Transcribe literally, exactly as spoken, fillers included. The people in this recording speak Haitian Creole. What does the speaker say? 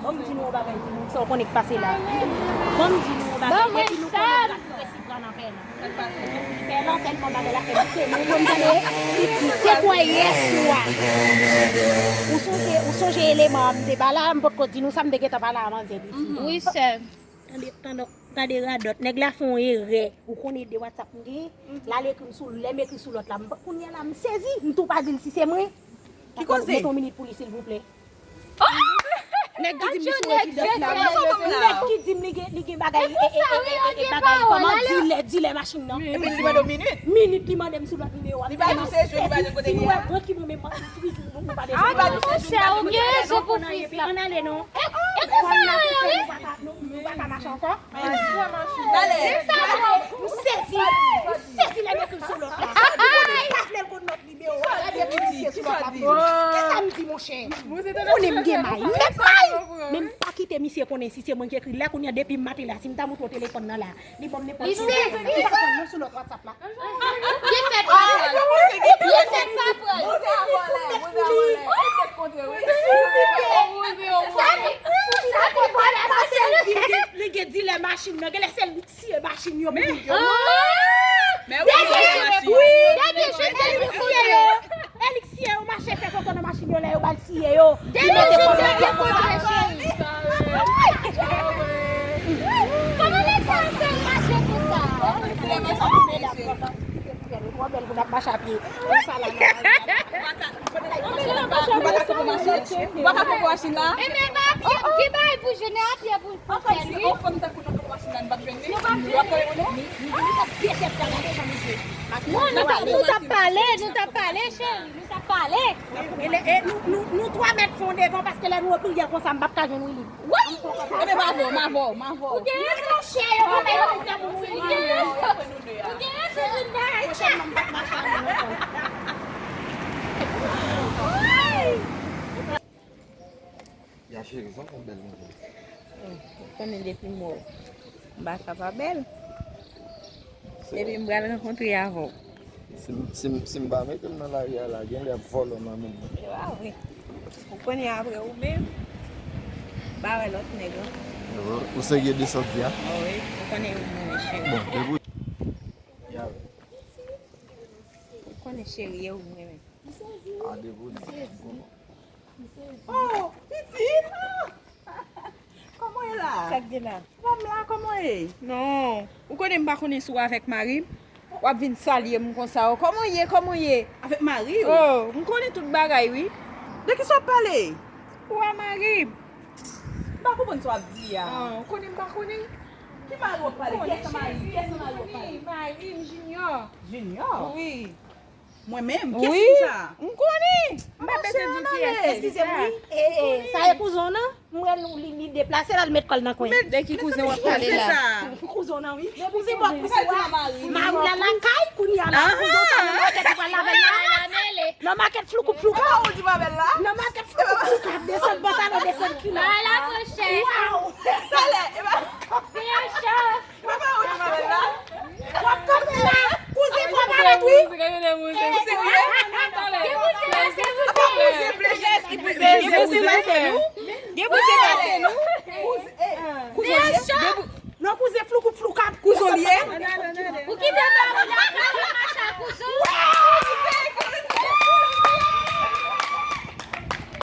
Ban m di nou yon bagay, di nou sa w konnen k pase la. Ban m di nou yon bagay, depi nou konnen plat nou resi pran nan pè lan. Pè lan tèlman bagay la fè m sezi, ou konn tande, li di, te kwè yè swa. Ou sonje, ou sonje eleman an m te ba la, m potko di nou sa m te gentan pale a manzè, li di. Wi, sè. Tande, tande, tande radòt. Nèg la fè yon erè. Ou konnen de WhatsApp m genyen? L al ekri m sou, lè m ekri sou lòt la. M, kounye a la, m sezi. M tou pa di l si se mwen. Ki koze? Mete yon minit pou li, silvouplè. Nèg ki di m li sou rezidans la. Nèg ki di m li gen, li gen bagay, e, e, e, e, e, bagay, kòman, dilè, dilè machin nan. Epi li mande w minit. Minit li mande m sou lòt nimewo a. Li pa di w se jou, li pa di w kote li ye a. Si nou wè pran ki moman, m friz nou, nou pa desann. Ah, monchè, ou gen rezon pou friz la. Ann ale non. E, e konsa yo ye, wi. Nou pa ka mache ankò. Talè. M sezi. M sezi lè m ekri l sou lòt la. Ou konnen m pa vle l konn lòt nimewo a. Lè m ekri misye sou lòt la. Kisa m di, monchè? Ou konnen m gen may. M met may. Men m pa kite misye konnen si se mwen ki ekri l la. Kounye a, depi maten la, si m ta montre w telefòn nan la, li ban m nenpòt. Li sezi. Li pa konn non sou lòt WhatsApp la. Li fèt pa pran. Li fèt pa pran. Li gen, li gen dilè machin nan. Genlè sèl siye machin yo pou li yo. Dènye jou, wi, dènye jou, e li k siye yo. E li k siye yo, mache fè foto nan machin yo lè yo ba l siye yo. Li mete kòb nan kèk sa. Kòman nèg sa fè mache konsa? Mesye, mesye, mesye. Twò bèl pou n ap mache a pye. Konsa la, nan lari a. Nou pa ka, nou pa ka kanpe machin. Nou pa ka kanpe machin la. E men ba pye, ki bay pou jounen a pye pou, pou fè nwit. Ankò si yon fanm tankou nou kanpe machin la, nou p ap jwenn li. Nou p ap jwenn li. Non, nou t ap, nou t ap pale, nou t ap pale, cheri, nou t ap pale. E lè, e nou, nou, nou twa mèt fon devan, paske lè nou ouvri a konsa, m p ap ka jwenn Willy. Wi! Ebyen, m avè w, m avè w, m avè w. Ou gen rezon, chè, yo konn fè yo konsa pou mwen. Ou gen rezon. Ou gen rezon, Linda. Pwochènman, m p ap mache avè w ankò. Ya cheri, sa w konn bèl konsa. Ou konnen depi m wè w, m pa ka pa bèl. Depi m pral rankontre avè w. Si m, si m, si m pa mete m nan lari a la, genlè y ap vòlò nan men mwen. Se pa vre. Ou konnen apre ou menm, m pa wè lòt nèg ankò. Ou serye de sa w di a? Wi, ou konnen ou mwen cheri. Bon, depi. Ou konnen cheri, e ou mwen menm. A, depi. Oh, pitit! Ah! Kòman w ye la? Sa k gen la? Fanm la, kòman w ye? Non, ou konnen m pa konnen si w avèk mari m. W ap vin salye m konsa, oh. Kòman w ye? Kòman w ye? Avèk mari w? Oh, m konnen tout bagay, wi. De kisa w ap pale? Ou a mari m. M pa konprann sa w ap di a. Ah, ou konnen m pa konnen. Ki mari w ap pale? Kiyès nan mari? Kiyès nan mari w ap pale? Mari m, Junior. Junior? Wi. Mwen menm? Kiyès ki di sa? M konnen. M pa bezwen di w kiyès ki di sa. Eskize m, wi. E, e, sa e kouzen w nan? M wè li, li, li deplase l al met kò l nan kwen. De ki kouzen w ap pale la? Kouzen w nan, wi. Kouzen bò kouzen w a. Mari w la lakay, kounye a la. Kouzen w sa nan makèt, ou pral lave l la. Nan makèt floukou flouka. Nan makèt floukou flouka. Desann pantalon, desann kilòt. Ala pochè. Waw. Talè, e pa. Fè cho. Papa, ou di mwen la? W ap kanpe la. Kouzen, fò parèt, wi. Ou serye? Gen kouzen pase nou. Gen kouzen pase nou. Kouzen pase nou. Kouzen, eh, kouzen, non, kouzen floukou floukap. Kouzen ye. Ou kite mari w lakay, mache a kouzen.